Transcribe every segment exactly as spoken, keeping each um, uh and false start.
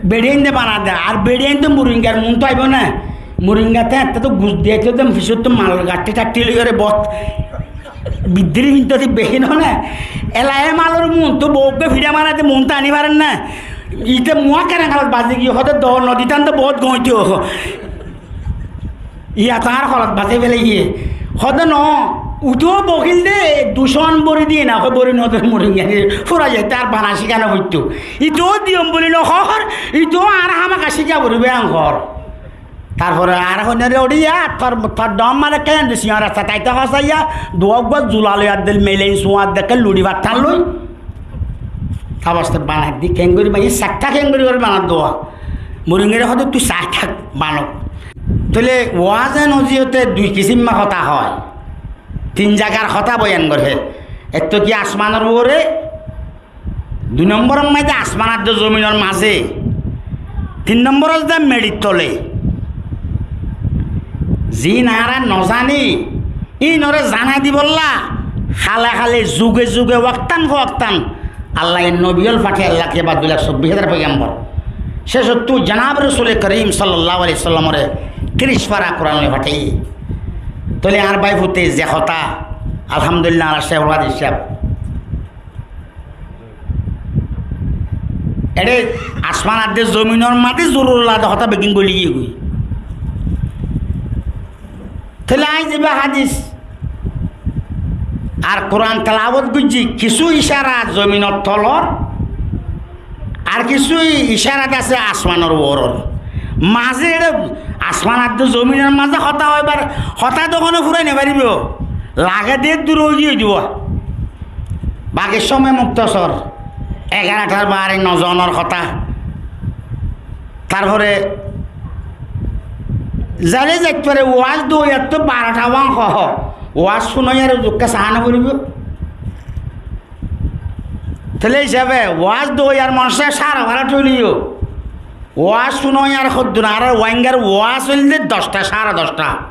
Beçiyain de banade, ar beçiyain de muringar muúntu aibó né. Muringa te ette to gus diye to dem fisóttu mal gaththi thatthi loi gore bot. Biddiri finto ti behin hone. Ela e malor muúntu bouggwe fiça mara de muúntu ani faren na. Ite muá keren halat bazi giye hode do nodi tan de bot goito. Iya to ar holat bazai félaiye. Hode no, uto bokil de, ducon bori diye na, hoi bori no de muringani, fura jai, tar bana cíkana foitto. Ito diyom boli no hor, ito ar hámaka cíka bori be an hor. Tarfore ar hoinore ori ya, tor, tor dom mare ken de siyan rasta taito hosaiya, duwa gua zula loi ar del melen suwa de ke luri battan loi. Tabaste banai di kengori bani sakta kengori gori banai dowa. Muringere hode tui sakta bano. Tóile waze nosiyote dui kisimma hotá hoó. Tin zagar hotá boyan goré. Ek to ki asmanor uore, dui nombor maze asman ar de zominor maze, tin nombor de meçir tole. Ziín añára nozani, íinore zanai dibolla, hale hale, zuge zuge, woktan fowoktan, Allaye nobiyól fathaiye, Allah ke baad dui lak sobbic házar foigambor. Cécottú janab Rosule Korim sallallahu alaihi wasallamore tiríc fara Kuran loi fathaiye. Tóile añár bái fute ze hotá, alhamdulillah, añár Cékhul Hadis sáb. Eçe asman ar de zominor maze zorur lade hotá beggín goli giyé goi. Tóile añí ziba hadis ar Kuran telawot goijjí, kissú icára zominor tolor, ar kissú icára asé asmanor uoror. Maze eçe asman ar de zominor maze hotá hoibar hotá de hono furai no faribo. Lage de dur ói giyé dibo. Baki cómoi muktasor, egarotar baáre nozonor hotá. Tarfore zaile zait fare, waz doiyattú barota wán hoó, waz funoiyare zukka saá no foribo. Tóile hísabe waz doiyar monse sára barota óileyo, waz funoiyar hoddun añárar waingar waz óilde dosta, sára dosta.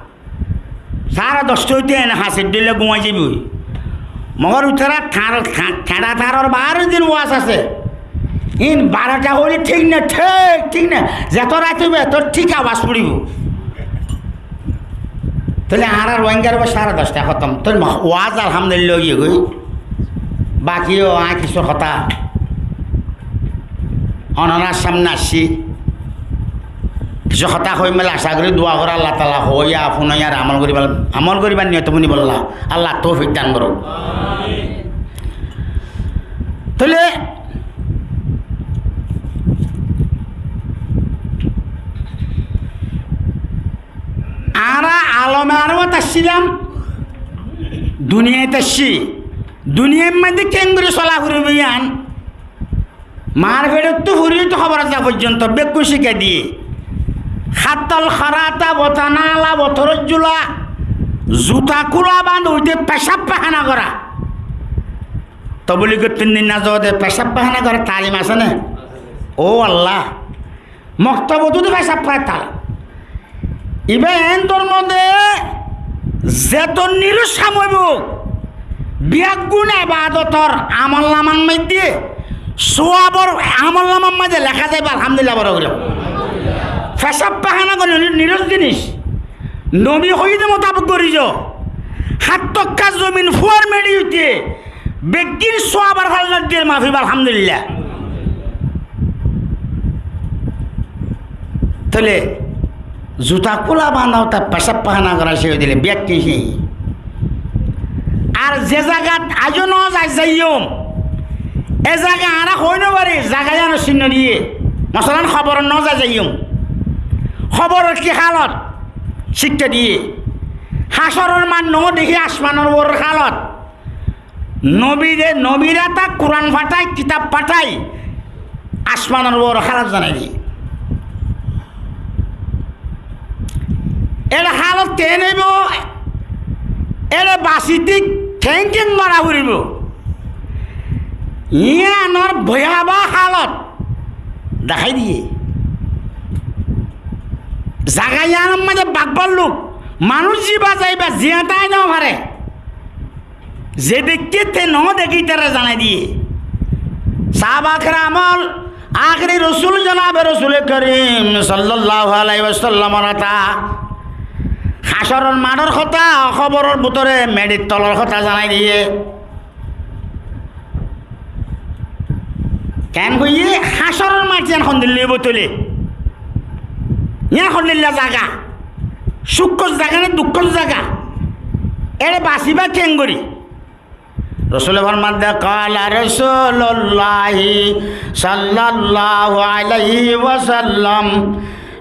Sára dosta óite ene hañsir dóilla gumai zaiboi. Mogor uitara tañr, tañ-, teñça tañror baáre din waz asé. Ín barota hoile thík na, thík, thík na. Zeto rait óibo, eto thík awaz foribo. Tóile añárar waingar ba sára dosta hótom. Tóile ma-, waz alhamdulillah óiye goi. Bakiyo añí kissú hotá onorar samne aiccí. Kissú hotá hoiyum buli acá gorí, dua goró Allah taala hoiya funoiyar amol goríbar, amol goríbar niyot funibolla Allah toufik dan gorouk. Tóile añára alome arwat accílam, duniyait accí, duniyair maze kengorí sola foribo yián, mar feçottú furi to hóbor za foijjonto bekkún cíkai diye. Háttol háráta, botona ala, botoror zula, zuta kúla bandóite, pecáb fáikana gorá. Toboligor tun din no zode pecáb fáikana gorá talim asé né? Ó Allah, moktobottú de fecáb fáikana. Ibá en dormo de zeto niros ham óibo, beggún ebadotor amolnamar maze, suabor amolnamar maze leká zaibo, alhamdulillah, boro gorí. Fecáb fáikana gorá niros jinis. Nobi hoiyé de mutabek gorí zo. Háttokká zomin fuar meçi óite beggín suabor falla diyé mafi, alhamdulillah. Tóile zuta kúla bandóta pecáb fáikana gorá cíki dile beggín cíki. Ar ze zagat aijjó no zai zaiyum, e zaga añára hoi no fari, zaga yián sinno diye. Mosolan, hoborot no zai zaiyum. Hoboror ki hálot? Cíkka diye. Hácoror maze no dekí asmanor uoror hálot. Nobire, nobir áta Kuran fathái, kitab fathái, asmanor uoror hálot zanai diye. Eçe hálot keén óibo, eçe basite keén keén gora foribo, yiánor boyaboh hálot dahái diye. Zaga yiánor maze bak balluk, manúic ziba zaiba ziyán tái no fare. Ze deikké te no deké ítara zanai diye. Sahaba keramor ahéri rosul janab Rosule Korim sallallahu alaihi wasallamor hotá, hácoror maçor hotá, hóboror bútore meçir tolor hotá zanai diyé. Keén hoiyé, hácoror maç yián hondilla óibo tóile? Yián hondilla zaga? Cúkkor zaga né dukkór zaga? Ére basibá keéngorí? Rosule formaidde, قال رسول الله صلى الله عليه وسلم: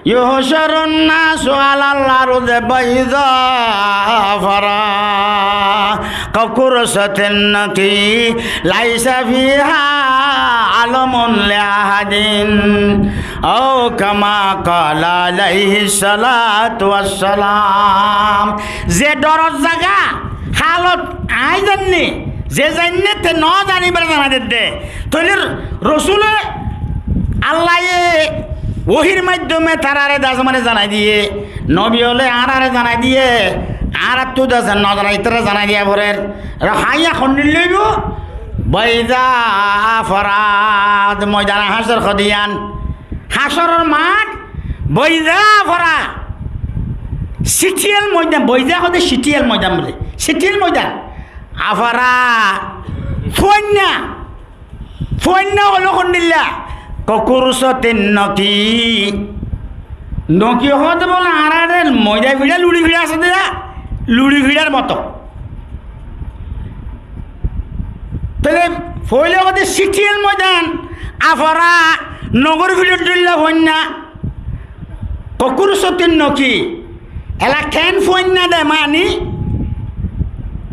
يحشر الناس على الأرض بيضاء عفراء كالكرصة النقي ليس فيها علم لأحد، أو كما قال عليه الصلاة والسلام. Ze dhoror zaga, halot aññí zainné, ze zainné te no zanibar zanai dedde. Tóile Rosule Allaye wohir maiddome tarare de asmane zanai diyé, nobi ókkole añárare zanai diyé, añárattú de asé no zanai, itarare zanai diya forer. Ar háiya hondilla óibo? Baiza afrad, moidane hácor hoó de yián. Hácoror maç baiza afrad. Sitiyal moidan, baiza hoó de sitiyal moidan bóle. Sitiyal moidan. Afrad, fuainna. Fuainna óilo hondilla? كالكرصة النقي. Noki hoó de bóle añárar moida fiçá, luçi fiçá asé de, luçi fiçár moto. Tóile foóila hoó de sitiyal moidan, afrad, nogor fiçár dóilla fuainna. كالكرصة النقي. Ela keén fuainna de mani,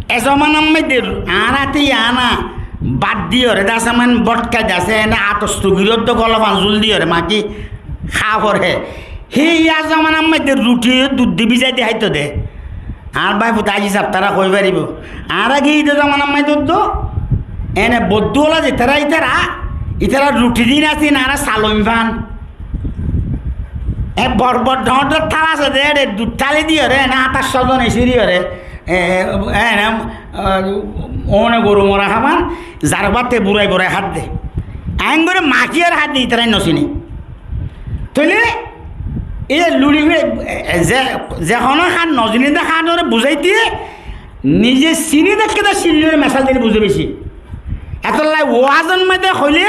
e zomanar maidde añára te yián bát diyóre de asé, mani botkai de asé, ene atos tugirot de golofan zul diyóre maki há foré. Hé yián zomanar maidde ruthi dud di bizai de háito de. Añár bái futa aijja saf tará hoi faribó. Añára ki ide zomanar maidde uddo, ene boddu ola ze tará, itara, itara ruthi din asé, añára saloin fan. E bor bor dhoóñr dhoóñr thál asé de, ére dud tháli diyóre, ene añtácco zone círiyóre, e, e, ene, e, one goru mora hában, zar bátte burai burai hádde. Eéngorí maki ar hádde, itarái nosiné. Tóile, e luçi fiçá, e, e, ze, ze honó hán nozine de hánore buzáite, nize siní de ekká de cillóre mesal dile buzé beci. Etollá wazor maze hoile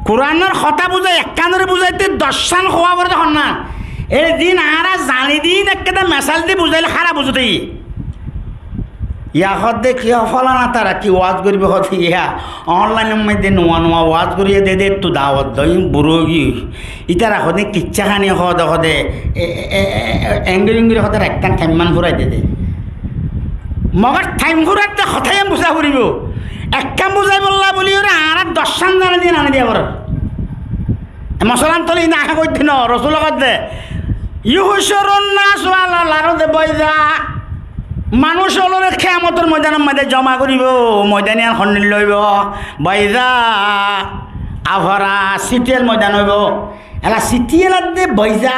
Kuranor hotá buzái, ekkánore buzáite doccán hoó foré de honnán. Ere din añára zani din ekká de mesal di buzáile hára buzóte. Yá hoó de ki, fólana tara ki waz goribo hoó de, yá onlainor maze nuwa nuwa waz goríye de, de ettú dawot do, in buro giyói. Ítara hoó de kissá háni hoó de, hoó de, e, e, e, e, engori engori hoó de raittán thaimman furai de de. Mogor thaim furar de hotá yián buzá foribó. Ekkán buzáibolla buli óre añára doccán zani din ani diya foror. E mosolan tóile ina añá hoóidde no, Rosule hoódde, يحشر الناس على الأرض بيضاء. Manúic ólore kiyamotor moidanor maze zoma goribo, moidan yián hondilla óibo, baiza, afara, sitiyal moidan óibo. Ela sitiyal adde baiza,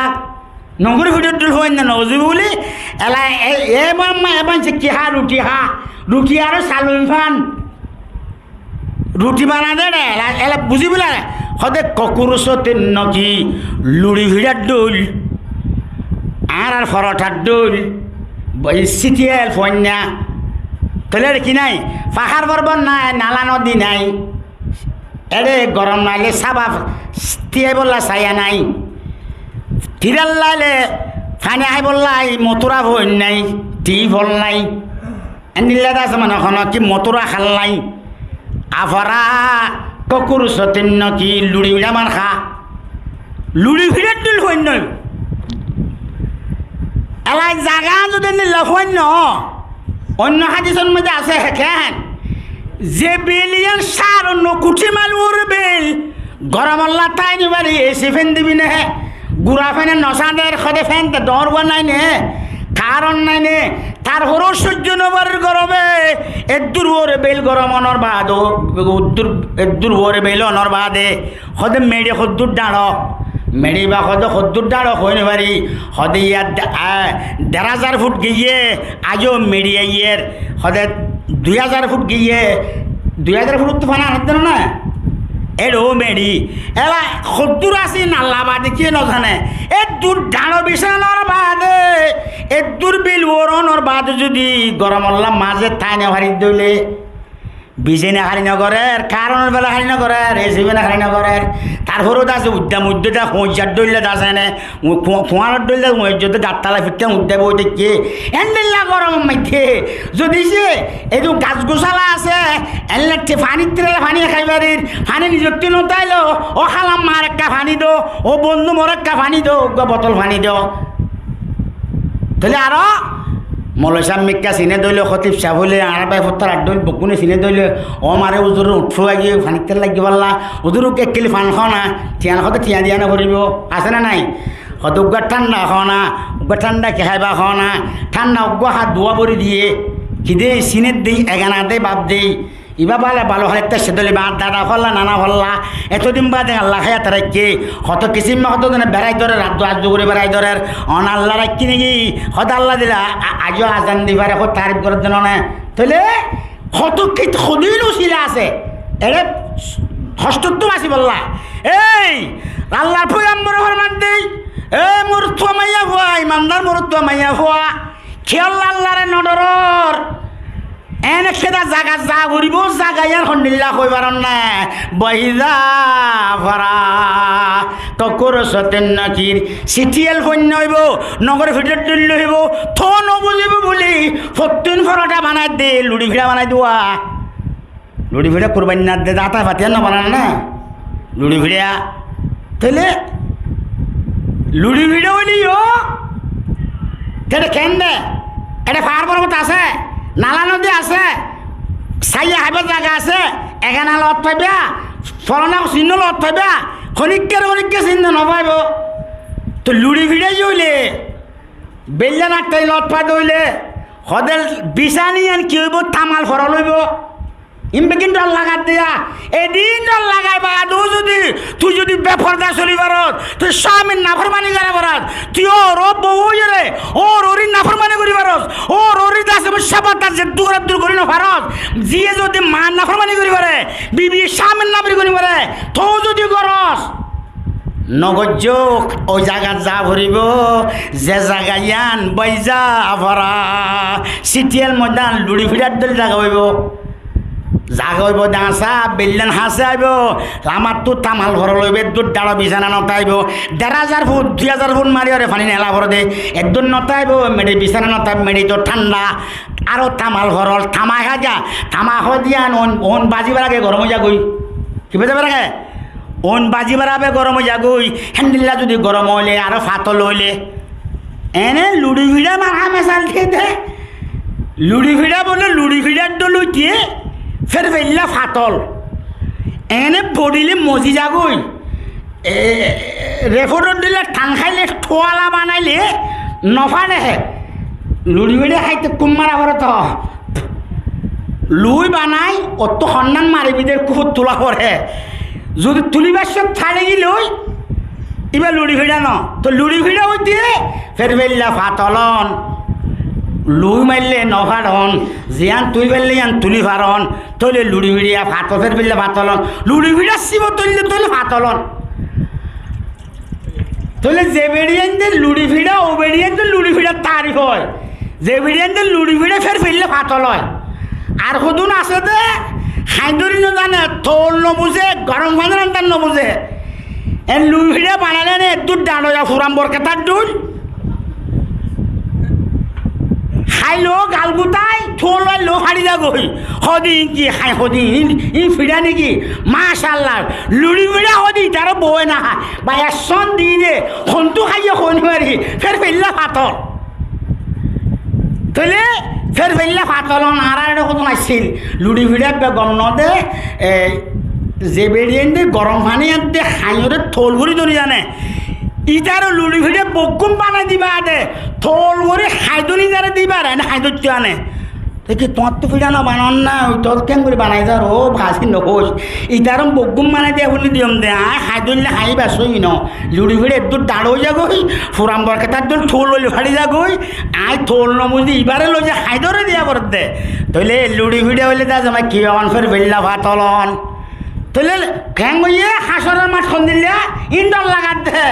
nogori fiçor dhoil hoóinna nogori buli, ela e, e mamma, e maincé ki há, ruthi há, ruthi aró salon fan. Ruthi bana de ere, ela, ela buzi bula, hoó de kokurusóte noki, luçi fiçar dhoil, añárar forothar dhoil, boi sitiyal foinna. Tóile ere ki nai? Fahár forbot nai, nala nodi nai. Ere gorom laile sába tiyaibolla saya nai. Tirar laile fani háibolla motura foin nai, tiyol nai. Endilla de asé mane hono ki motura hallai. Afara kokurusóte noki luçi fiçar mar há. Luçi fiçar dhoil hoóinna. Ela zaga zodi endilla hoóinna. Oinno hádisor maze asé hé keén. Ze beil yián sare no kuthi mail uore beil. Goromolla tái no fari, esi fen dibi ne, gura fene no sáder, hoó de fen de dóñr gua nai ne, karon nai ne, tarfore ó soijjo no farer gorome, eddur uore beil gorom onor baade, eddur, eddur uore beil onor baade, hoó de meçi hoddur dhañço, meçi ba hoó de hoddur dhañço hoi no fari, hoó de yar de, a, der házar fut giyé, aijjó meçi aiyér, hoó de dui házar fut giyé, dui házar fut ottu fani anodde no na? Éçe ó meçi. Ela hoddúr asé Allah baade kiyé nozane. Eddúr dhañço bisánar baade, eddúr bil uoronor baade zodi goromolla mazé tái no fari dóile, bisána háli nogorér, karonor bela háli nogorér, esibena háli nogorér. Tarfore de asé uddá muddá de foñsar dóilla de asé ne, fuañrar dóilla de uñejjó de gattala fitta uddá boi táikke. Endilla goromor maze zodi se edu gas gusala asé, ella te fanir tele fani hái farir, fani nizottú no táilo, ó hála ammá arekka fani do, ó bondú morekka fani do, uggúa botol fani do. Tóile aró moloi sáb mikká siné dóile, hótib sáb óile, añár bái fottar addóil beggúne siné dóile, ó mare uzur uthfua giyé, fanir tele lagi falla, uzur uggúa ek kili fan hoó na, tiyan hoó de tiyan diya no foribo, asé na nai? Hoó de uggúa thánda hoó na, uggúa thánda ki háiba hoó na, thánda uggúa hát duwa bori diye, ki de siné de, egana de, baf de, ibá bála bála hoilé te se dóile ibá dada folla, nana folla, etodin bade Allah háyat raikké, hoto kisim hoto zone berai dórer, addu addu gori berai dórer, on Allah raikké niki, hoó de Allah dile, a-, aijjó azan di fare, hoó tarif gorer de none. Tóile hoto ki, hodin usila asé, ere hostóttu basibolla. Ei, Allar foigambore forman de, e morotfua maiyafua, imandar morotfua maiyafua, kiyólla Allare no dhorór? Ene keda zagat za foribo, zaga iyan hondilla hoi faron na. Baiza fara, tokor soten nakir, sitiyel foinna óibo, nogor fitor dhoilla óibo, to no buzibo buli, fottún forotha banai de, luçi fiça banai duwa. Luçi fiça kurbainnar de, data fatiya no banan na. Luçi fiça. Tóile luçi fiça óile yó, tóile kende? Ede fahar forbot asé, nala nodi asé, saiya háibar zaga asé, egana lot faiba, folana sinno lot faiba, honikkar honikka sinno no faibo. Toi luçi fiça yó óile, beilla nattai lot fai de óile, hodel bisani iyan ki óibo, tamal forol óibo. Imbegin dhor lagar de ya. Edin dhor lagai baade ó zodi, tui zodi beforda soli faros, tui samir naformani gori faros, tui ór bou óiyore, ór óri naformani gori faros, ór óri dase mucá bata zeddúr eddur gori no faros, ziye zodi mar naformani gori fare, bibi samir naformani gori fare, tou zodi goros, no goijjó, ói zagat za foribo, ze zaga iyan baiza fara, sitiyel moidan luçi fiçar dóilla zaga óibo. Zaga óibo dañsa, beillan hase aibo, lamattú tamal forol óibo, eddur dhañço bisana no táibo, der házar fut, dui házar fut mari ore fani nela fore de, eddur no táibo, meçi bisana no táibo, meçi to thánda, aró tamal forol, tama hája, tama hó diyan, on, on bazibar age gorom ói zagói. Ki bazibar age? On bazibar age gorom ói zagói, héndilla zodi gorom óile, aró fatol óile, ene luçi fiça mar hame sal kiyé de. Luçi fiça bole luçi fiçar dhol óite ferfeilla fatol. Ene bodile mozi zagói. E, refodor dhile than háile thuala banaile no fare he. Luçi fiça háite kúb mara fore to. Lui banai, ottú honnán mari bidé kúfut tula fore. Zodi tulibar cómot thári gilói, ibá luçi fiça no. Toi luçi fiça óite ferfeilla fatol on. Lui maille no faron. Ziyan tui faille iyan tuli faron. Tóile luçi fiça fatol, ferfeilla fatol on. Luçi fiça sibo tóile, tóile fatol on. Tóile ze beçiyain de luçi fiça, ó beçiyain de luçi fiçar tarif ói. Ze beçiyain de luçi fiça ferfeilla fatol ói. Ar hodún asé de, hañi dóri no zane, toul no buzé, gorom fani randá no buzé. En luçi fiça banaile ne, eddur dhañço ya furan borketar dhul. Háilo gal gutái, toul óilo fari zagói. Hodi in ki hái, hodi in, in fiça niki? Macállah, luçi fiça hodi itaró bouwe no há. Bái, ekkán dine hontú háiye hoi no fari, ferfeilla fatol. Tóile ferfeilla fatol on, añárar eçé hodún accíl. Luçi fiça ebbe gom no de, e, ze beçiyain de gorom fani edde háñiyore toul gorí dóri zane. Itaró luçi fiça beggún banai diba de, toul gorí hái dóri zare diba, ene hái dóitto ane. Te ki tuáñttú fiça no banon na, oi toul keéngorí banai zar, ó basi no hoóis. Itaró beggún banai diya fuli diyum de, añí hái dóille hái bas ói no. Luçi fiça eddur dhañço ói zagói, furan borketar dhul toul óilo fari zagói, añí toul no buzí ibáre loi zai hái dóri diya foredde. Tóile luçi fiça óile de zama ki on, ferfeilla fatol on. Tóile keén goijjé hácoror mac hondilla, iín dor lagadde.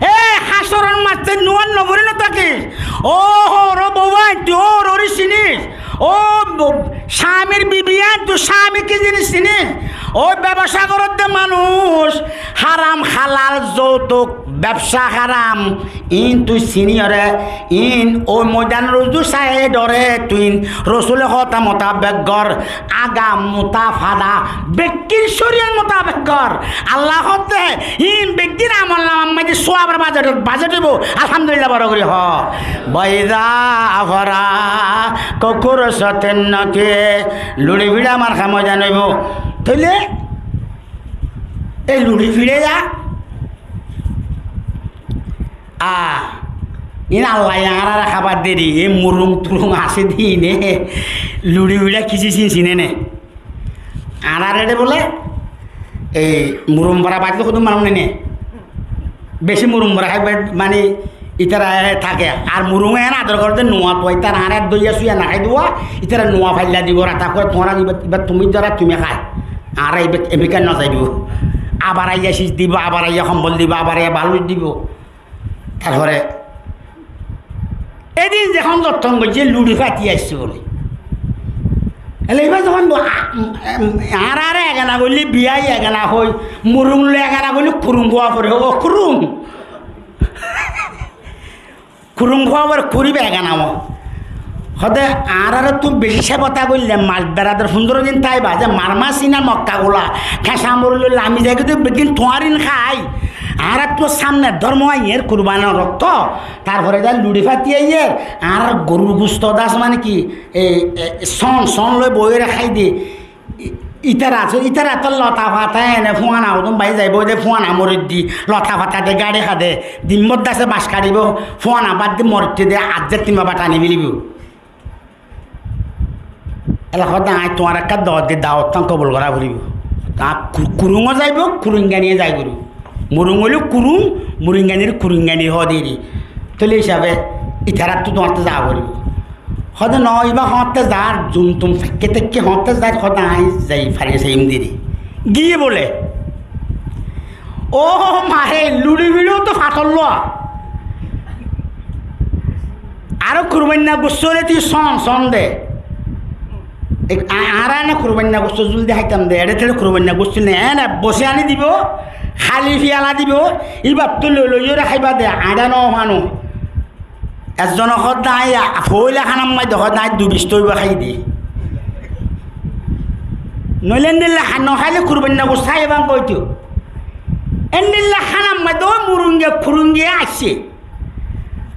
E hácoror mac te nuwar nobori no tákis. Ó hoór bou ain tui, ó hoór sinis. Ó bo-, cámir bibi ain tui, cámi ki zinis sinis. Ó bebsa goródde manúic, háram hálal zoutuk bebsa háram, iín tui siniyóre, iín ói moidanor uzu saiyóre tuin Rosule hotá mutabek gor, aga muta fada, bekkín córiyot mutabek gor. Allah hoódde, iín bekkín amolnamar maze suwabor bajet, bajet óibo. Alhamdulillah boro gorí hoó. Baiza afara kokor soten nake, luçi fiça marka moidan óibo. Tóile e luçi fiça ya, a, iín Allaye añáráre hábar der, e murung turung asé de iíne, luçi fiça ki zinis iín sine né. Añárar eçé bóle, e murung bora baáñti hoddúr manúic né né. Beci murung bora hái, mani, ítara táke. Ar murunge eén ador goré de nuwa tuwa, ítara añára dóiya súiya no hái de, ítara nuwa failla dibo, rata hoó tuáñra iba, iba tumi dóra tumi hái. Añára iba emika no zaibo. Abar aiyá cis dibo, abar aiyá hombol dibo, abar aiyá balus dibo. Tarfore edin zehón zotton goijjé luçi fati aiccé bóli. Ele iba zehón bo-, a-, em, añáráre egana goillé biyai egana hoi, murung loi egana goillé kurung fua fore, ó kurung. Kurung fua fore, kuriba egana ó. Hoóde, añáráre tui beci sebota goille, mac berador fundoro din táiba, ze marma sina mokka gula, keñca mori loi lami zaigói de beggín tuáñrin hái. Añárattú samne dórmo aiyér kurbani rokto, tarfore de luçi fati aiyér, añárar gorur gusto das mane ki, e, e, son, son loi boiyóre hái de. I-, ítara, ítara to lota fata ene fuana udun bai zaibo de fuana morit di, lota fata de gari hade, dimbot dase bas karibo, fuana bad di morit de, ajje timba bata ni bilibo. Ela hoda ai tuáñra ekka dawot di dawot tan kobul gora foribo. Ta ku-, kurungo zaibo, kurungani zai foribo. Murung óile kurung, muringganir kuringgani hoó deri. Tóile hísabe ítarattú tuáñtte za foribó. Hoóde noó, ibá hoóñtte zar, zuntum fekke tekke hoóñtte zar, hoóde aññí zai fari saiyum deri. Giyé bóle, ó mare, luçi fiçó to fator lóa. Aró kurbainna gossóre tui són, són de. Ek, a-, añára ene kurbainna gossó zul di háitam de, eçé teçé kurbainna gossó ne, ene bosi aní dibo, háli fiyala dibo, íbattú loi loiyóre háiba de, añçá no fano. Ezzone hoódde aññí a-, foóila hánam maidde hoódde aññí dui bisto óibo hái de. Noóile endilla há-, no háile kurbainna gossó háiye bang goitó. Endilla hánam maidde ó murunge kurunge aiccé.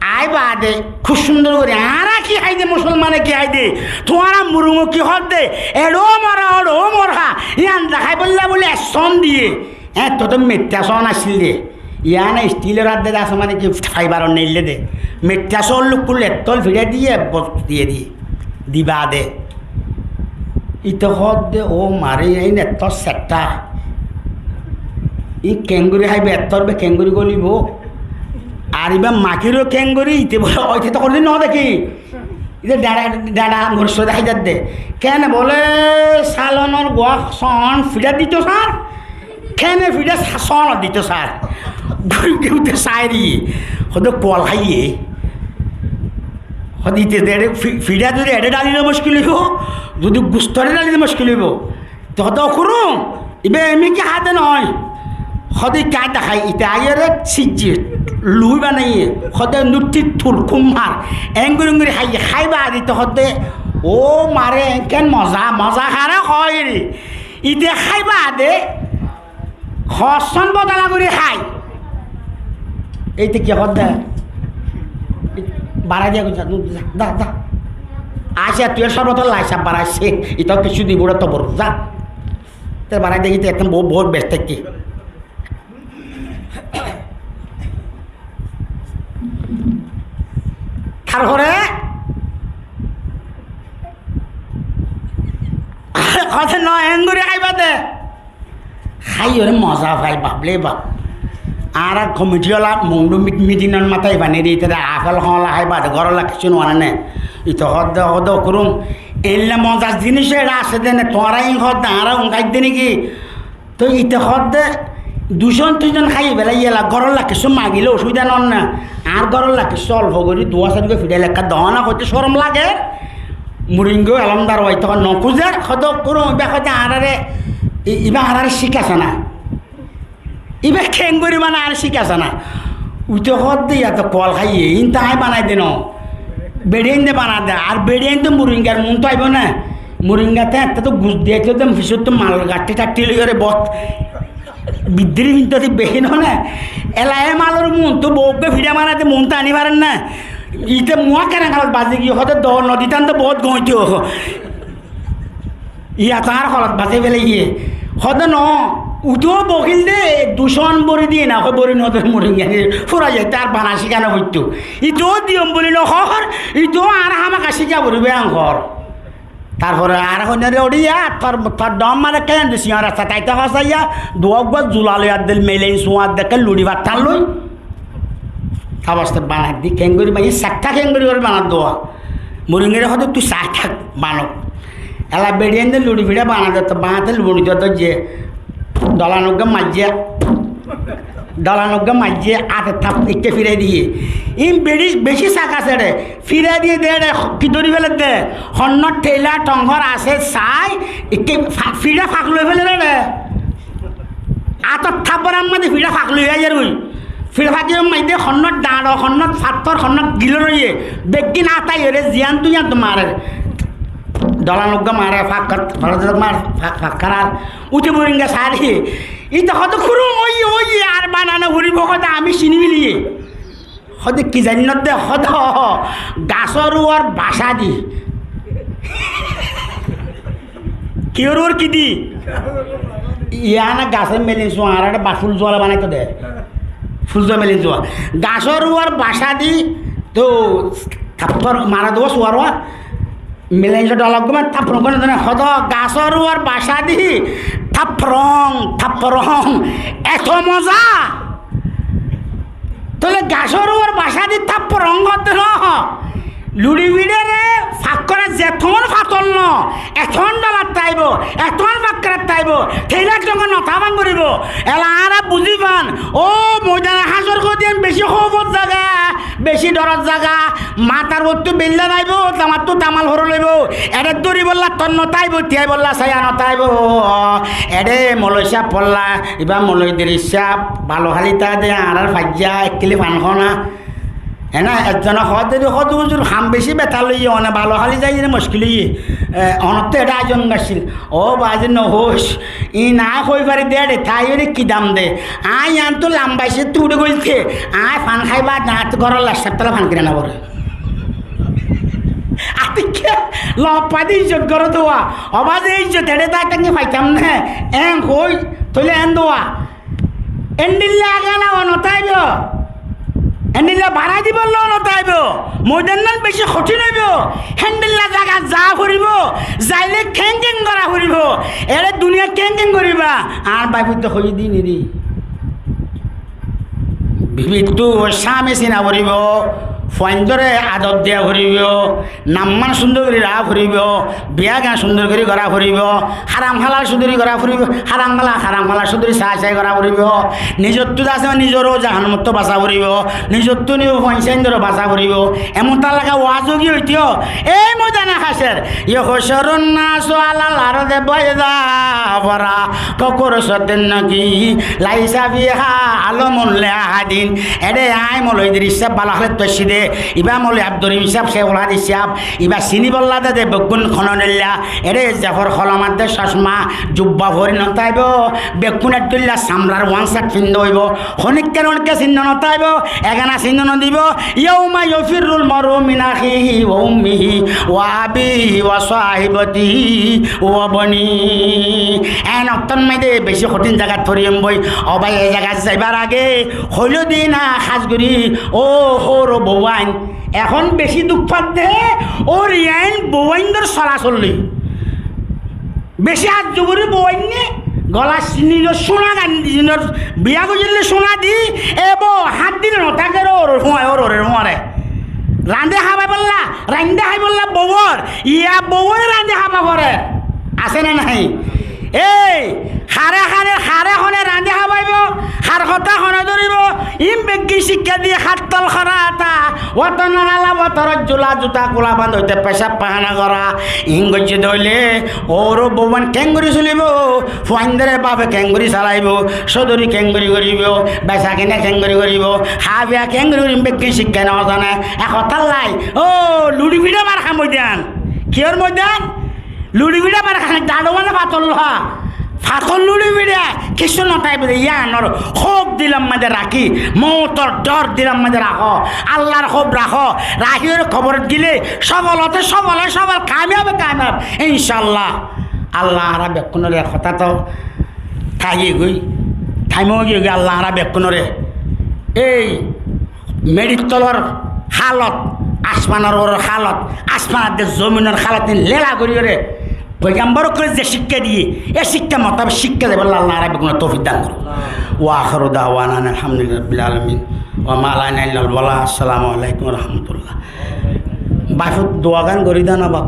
Aái baade kúb cúndor gorí añára ki hái de, musolmane ki hái de, tuáñra murungo ki hoódde, eçó mora, oçó mora, yían deháibolla bóli ek són diyé. Eéñttu to miththá són accíl de. Yián sthílor adde de asé mane ki faibaror neille de. Miththá són lukku lettól fiçá diyé, ek bos diyé diyé. Di baade. Íte hoódde, ó mare, iín ettór setthá. Iín keéngorí háibo, ettór be keéngorí gólibo. Ar ibá makiró keéngorí, íte bóle, ó íte to hono din no dekí. Íte dheñça, dheñça moric sóde hái zadde. Keéne bóle, salonor guá sóon fiçát dito sár. Keéne fiçát sa-, sóonot dito sár. Gúri gúri saári. Hoódde kual háiye. Hoódde íte de eçé fi-, fiçá zodi eçé dhalile muckil óibo, zodi gustore dhalile muckil óibo. Te hoódde, ó kurung, ibá emi ki háde noó. Hoódde ki háde hái, íte aiyóre sijje, lui banaiyé. Hoódde nutti tul kummar. Engori engori háiye, hái baade íte hoódde, ó mare, enkén moza, moza haré hoóir. Íte hái baade, hossón bodola gorí hái. Íte ki hoódde? Barái diya goijjé, za, za, za. Aiccá, tui e córbot lla aiccá, barái se. Íte kessú dibo re tobor, za. Te barái diya goijjé, ekdom bout, bout beci táikke. Tarfore hoódde no, engori háiba de. Háiyore moza fai, baf le baf. Añára komiti ola Mongdu mit-, mitinor matá iba neri, ítara afel hoóla hái baade, górolla kessú no ane ne. Íte hoódde, hoódde, ó kurung, eilla moza zinis eçé asé de ne, tuáñra iín hoódde, añára uñkái de niki? Toi ite hoódde ducon tucon háiye belai yela, góror lá kessú magile osubida noó né. Añár góror lá kessú olfo gorí duwa sairgua fiçá lekká doóna hoité córom lager. Muringó elómdar ói tokón nokúzer, hoódde kúrun ibá hoódde añáráre, i-, ibá añáráre cíkasé na. Ibá keéngorí bana añáre cíkasé na. Uite hoódde yate kual háiye, iín to aññí banai de noó. Beçiyain de bana de, ar beçiyain de muringar muúntu aibó né. Muringa te ettá to gus diyaito de fisóttu mal gaththi thatthi loiyóre boóut biddíri fintóti bein né. Ela e malor muúntu bou uggúa fiçá bana de muúntu aní farer né. Ite muá kerengalot bazi giyé hoódde do noditán de boóut goóito. Yá to añár holot basái felaiyé. Hoódde noó, utuó bokil de, ducon bori diye na, hoi bori nodor muringani, fura zaite ar bana cíka nofoittó. Ituó diyom buli nohoór, ituó añáre hámaka cíka foribó en hoór. Tarfore añáre hoinore uçíya, tor, tor dhom mare keén de siñor rasta taite hosaiya, duwa uggúa zula loiyar del melein suar dekké luçi battán loi. Tabaste banai di, keéngorí banai, sakta keéngorí gorí banar duwa. Muringore hoódde tui sa thák banok. Ela beçiyain de luçi fiçá bana de, to bañate luçi de dóijje. Dolan uggúa maijjé. Dolan uggúa maijjé, áte tap ikke firai diye. Iín beçi, beci saka asé re. Firai diye de re, ki dóri féler de. Honnót theila thongor asé sai, ikke fa-, fiçá fak loi féler re. Átor tap bor ammáde fiçá fak loi aiyér goi. Fiçá fak loi maijjé honnót dhañço, honnót fattór, honnót gilór óiye. Beggín átaiyóre ziyántu yántu marer. Dolan uggúa mare, fakkar, fakkar, fak-, fakkar ar. Uite muringa saári. Ite hoódde kúrun óiye, óiye, ar bana noforibó hoódde ami siní feliyé. Hoódde ki zainnódde, hoódde gasór uore basá di. Kiyór uore ki di? Yián gasór melein suar, añára ba ful zuwa banaito de. Ful zuwa melein suar. Gasór uore basá di, to tap mara duwa suar uwa. Melein suar dhola uggúa mane tap rong gorí nodé né, hoódde gasór uore basá di, tap rong, tap rong. Eto moza. Tóile gasór uore basá di tap rong hoódde noó. Luçi fiçáre fak goré zetún fatol noó, etún dholat táibo, etún fak gorát táibo, theila thonge notában goríbo. Ela añára buzí fan, ó moidane hácor hoódde beci hóufot zaga, beci dhorot zaga, matar uottú beilla naibo, tamattú tamal horol óibo, eçé dóribolla tor notáibo, tiyaibólla saya notáibo. Eçé moloi sáb folla, ibá moloi diris sáb, balo háli táde añárar faijja, ekkili fan hó na. Ená, ezzone hoódde de, hoódde huzur ham beci beta loiye, one balo háli zaiyóre muckil óiye. E, onottú eçé aizon gaccíl. Ó bazi nohoóis, iín aññí hoi fari de eçé, táiyore ki dam de. Aññí yiántu lamba icóttu uçí goilté, aññí fan hái baade añáttu góror laccár tola fan kine noforé. Atikká lobba de izzot goró duwa. Ó bazi izzot eçé táki táki faitam né. Eén hoi, tóile eén duwa. Endilla agana ó notáibo. Endilla barái dibolla ó notáibo. Moidannan beci hothín óibo. Héndilla zagat za foribó. Zaile kéng kéng gorá foribó. Ere duniyat kéng kéng goríba. Añár báifuain hoiyé de niri. Bibittú sámi sina foribó. Fuaindóre ador diya foribó. Namman cúndor gorí raká foribó, biyagan cúndor gorí gorá foribó, háram hálal cúndor gorí gorá foribó, háram hálal, háram hálal cúndor sai sai gorá foribó. Nizottú de asé, nizoró jahannamottú basá foribó, nizottú nibo fuain sáindoró basá foribó. Emon talaga waz ógi óito, ei moidane hácer, yuhsharun nasu alal ardi baida fara kakursiyin naki laisa fiha alamun li ahadin. Ere aññí moloi Idris sáb bala hálottú aiccí de, ibá moloi Abdur Rahim sáb, Cékul Hadis sáb, ibá siníbolla de de bekkún honóilla, ere zefor holomar de cocma, jubba fori notáibo, bekkún eddúilla samrar wan sat findá óibo, honikka honikka sinno notáibo, egana sinno nodibo, yauma yafirrul mar'u min akhihi wa ummihi wa abihi wa sahibatihi wa banihi. En októn maide beci hothín zagat foriyum boi, ó bái, e zagat zaibar age, hoiló de na hás gorí, ó hóro bouain, ehón beci duk fadde, ó riyain bouaindor solasol loi. Beci ajju gorí bouainne, golat siniló cúna gandi, sinor biya goijjíle cúna di, ebo hát dile notáke ró, ór ór fuain, ór ór fuain re. Rande hábaibolla, rande háibolla bouwor, iya bouwore rande hába fore. Asé né nái? Ei, hare hare, hare hone rañdí hábaibo, har hotá hone dóribo, iín beggín cíkka diyé, háttal horá ata, wotonor ala, wotoror zula, zuta kula bandóite, pecáb faihána gorá, iín goijjé dé óile, óuro bouwán keéngorí solibo, fuaindóre bafe keéngorí salaibo, sódori keéngorí goríbo, besakina keéngorí goríbo, háfiya keéngorí goríbo, iín beggín cíkka no zane, e hotálla, ó, luçi fiçá bar ham óidan. Kiyór moidan? Luçi fiçá bar ham, dañço mane fator loha. Fator luçi fiçá, kessú no táibo dé, yíanor hóuf dilor maze rakí, moutor dhor dilor maze rakó, Allar hóuf rakó, rakíyore koborot gile sófol óte sófol, sófol, kamiyab óte kamiyab, incállah. Allah añára bekkúnore, hotá to táigiyoi, thaim óigiyoi, Allah añára bekkúnore. Ei meçir tolor hálot, asmanor uoror hálot, asman ar de zominor hálot iín lela goríyore, foigambor ókkole ze cíkka diyé, e cíkka motabek cíkka zaibálla Allah añára beggúnore toufik dan gorouk. Wa akhiru dawana anil hamdulillahi rabbil alamin. Wa ma alaina illal balagh. Assalamu alaikum wa rahmatullah. Bafot duagán gorí dana baf.